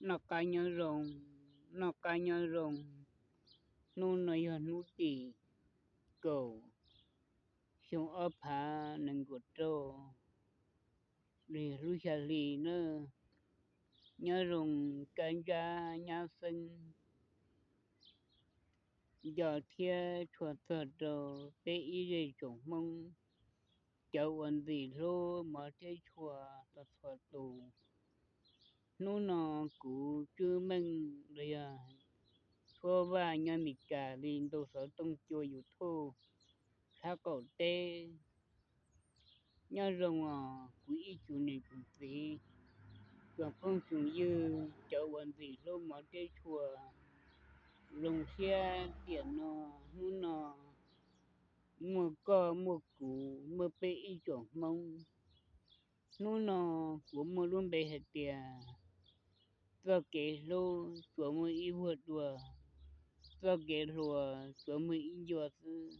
Noj qab nyob zoo, noj qab nyob zoo. Hnub no yog hnub tim kaum, xyoo ob phav nees nkaum rau, lub xya hli na. Nyob zoo kab ntsab nyab xeeb, nco thiab tshua txog rau peb ib zej tsoom Hmoob, cov uas ntxim hlub mov thiab tshua txhua tus. Hnub no kuv Tswb Meej los yog Tshuab Vaj nyob Mes Kas li ntau xov tooj cua YouTube sab qaum teb. Nyob zoo os kuv ib tsoom niam tsoom txiv, tsoom phooj tsoom ywg, cov uas ntxim hlub mov thiab tshua. Zoo siab tiam no, hnub no muaj koj muaj kuv muaj peb ib tsoom Hmoob. Hnub no kuv muaj lub npe hais tias txoj kev hlub tsuas muaj ib vuag dua, txoj kev hluas tsuas muaj ib ncua xwb.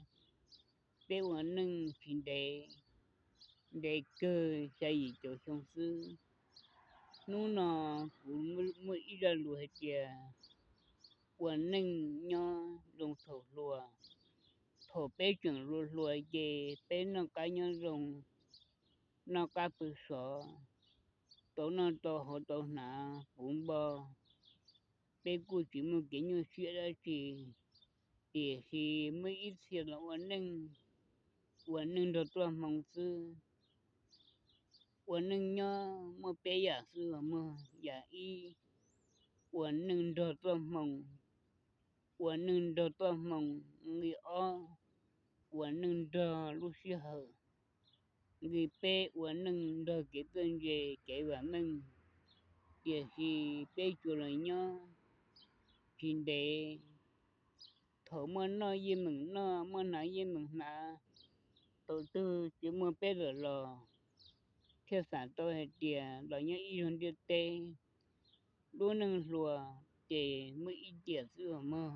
Peb ua neej tsis ntev, ntev kawg xya yim caum xyoo xwb. Hnub no kuv muaj ib zaj lus hais tias ua neej nyob zoo thaum hluas. Thaum peb tseem hluas hluas ces peb noj qab nyob zoo, noj qab pw sov, tau noj tau haus tau hnav puv npo, peb kuj tsis muaj kev nyuaj siab dab tsi. Tiam sis muaj ib txhia los ua neej, ua neej nrog tuaj hmoo xwb. Ua neej nyob muaj peb yam xwb os mog. Yam ib, ua neej nrog tuaj hmoo. Ua neej nrog tuaj hmoo. Nqi ob, ua neej nrog lub sij hawm. Nqi peb, ua neej nrog kev txawj ntse kev vam meej. Tiam sis peb tsuas los nyob tsis ntev. Thaum muaj noj yeej meem noj, muaj hnav yeej meem hnav. Thaum twg tsis muaj peb lawm los thiaj xav tau hais tias los nyob ib zaug ntiaj teb. Lub neej hluas ces muaj ib tiam xwb os mog.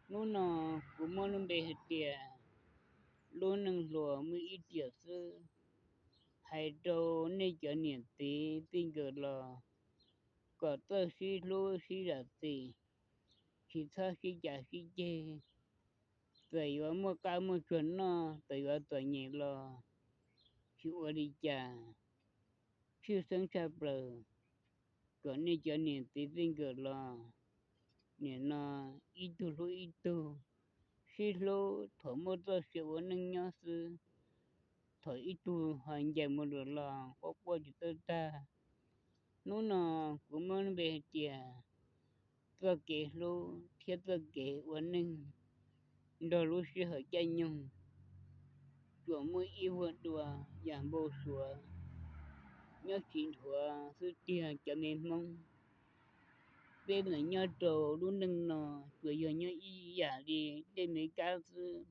Hnub no kuv muab lub npe hais tias lub neej hluas muaj ib tiam xwb. Hais rau nej cov niam txiv txij nkawm los kom txawj sib hlub sib zam txim, tsis txhob sib cav sib ceg. Txawm yuav muaj qab muaj tsuag noj, txawm yuav txom nyem los tsis ua li cas. Tshwj xeeb tshaj plaws kom nej cov niam txiv txij nkawm los nim no ib tug hlub ib tug, sib hlub thaum muaj txoj sia ua neej nyob xwb. Thaum ib tug ho ncaim mus lawm los quaj quaj tsis txawj tag. Hnub no kuv muab npe hais tias txoj kev hlub thiab txoj kev ua neej nrog lub sij hawm caij nyoog tsuas muaj ib vuag dua yam npau suav nyob tsis dhuav xwb tiag cov me Hmoob. Peb mas nyob rau lub neej no tsuas yog nyob ib yam li tej me kab xwb.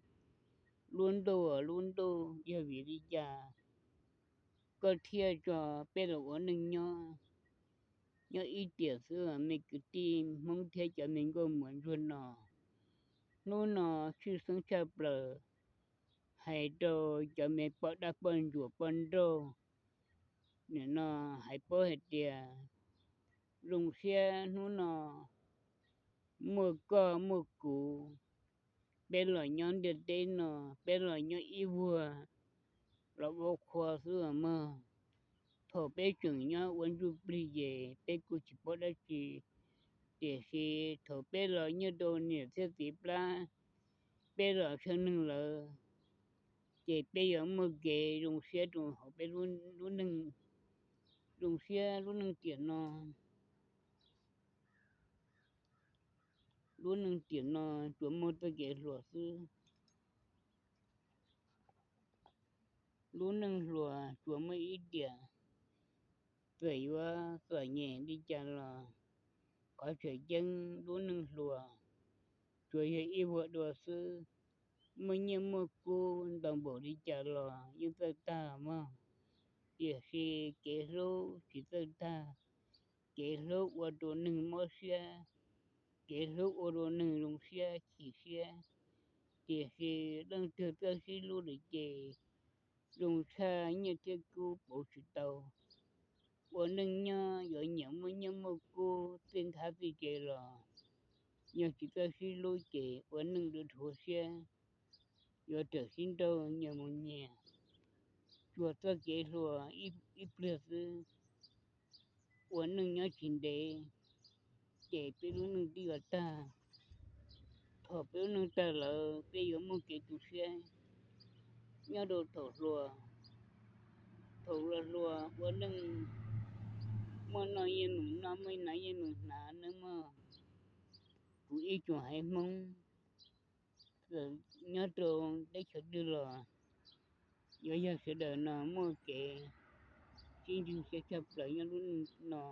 Lub ntuj lub ntuj, yog vim li cas koj thiaj tso peb los ua neej nyob, nyob ib tiam xwb me kwv tij Hmoob thiab cov me nkauj muam ntsuag no? Hnub no tshwj xeeb tshaj plaws hais rau cov me poj dab poj ntsuam poj nrauj. Nim no hais paub hais tias zoo siab hnub no muaj koj muaj kuv, peb los nyob ntiaj teb no, peb los nyob ib vuag los ua qhua xwb os mog. Thaum peb tseem nyob ua ntsuj plig ces peb kuj tsis paub dab tsi, tiam sis thaum peb los nyob rau niam thiab txiv plab, peb los saib neeg lawm, ces peb yuav muaj kev zoo siab rau hauv peb lub neej, zoo siab lub neej tiam no. Lub neej tiam no tsuas muaj txoj kev hluas xwb. Lub neej hluas tsuas muaj ib tiam, txawm yuav txom nyem li cas los qhov tseem ceeb lub neej hluas tsuas yog ib vuag dua xwb. Muaj nyiaj muaj kub ntau npaum li cas los yeej txawj tag mog, tiam sis kev hlub tsis txawj tag. Kev hlub ua rau neeg mob siab, kev hlub ua rau neeg zoo siab chim siab, tiam sis leej twg txawj sib hlub lawm ces zoo tshaj nyiaj thiab kub pauv tsis tau. ua neej nyob yuav nyiam muaj nyiaj muaj kub txij nthab txij kev los yog tsis txawj sib hlub ces ua neej yuav dhuav siab, yuav rawm sib nrauj nyias mus nyias, tsuas txoj kev hluas ib pliag xwb, ua neej nyob tsis ntev ces peb lub neej twb yuav tag. Thaum peb lub neej tag lawm peb yuav muaj kev tu siab nyob rau thaum hluas. Thaum hluas hluas ua neej, muaj noj yeej meem noj, muaj hnav yeej meem hnav, neej muaj. Kuv ib tsoom haiv Hmoob nyob rau teb chaws twg los yuav yog sawv daws no muaj kev sib ntseeg siab tshaj plaws nyob lub neej no.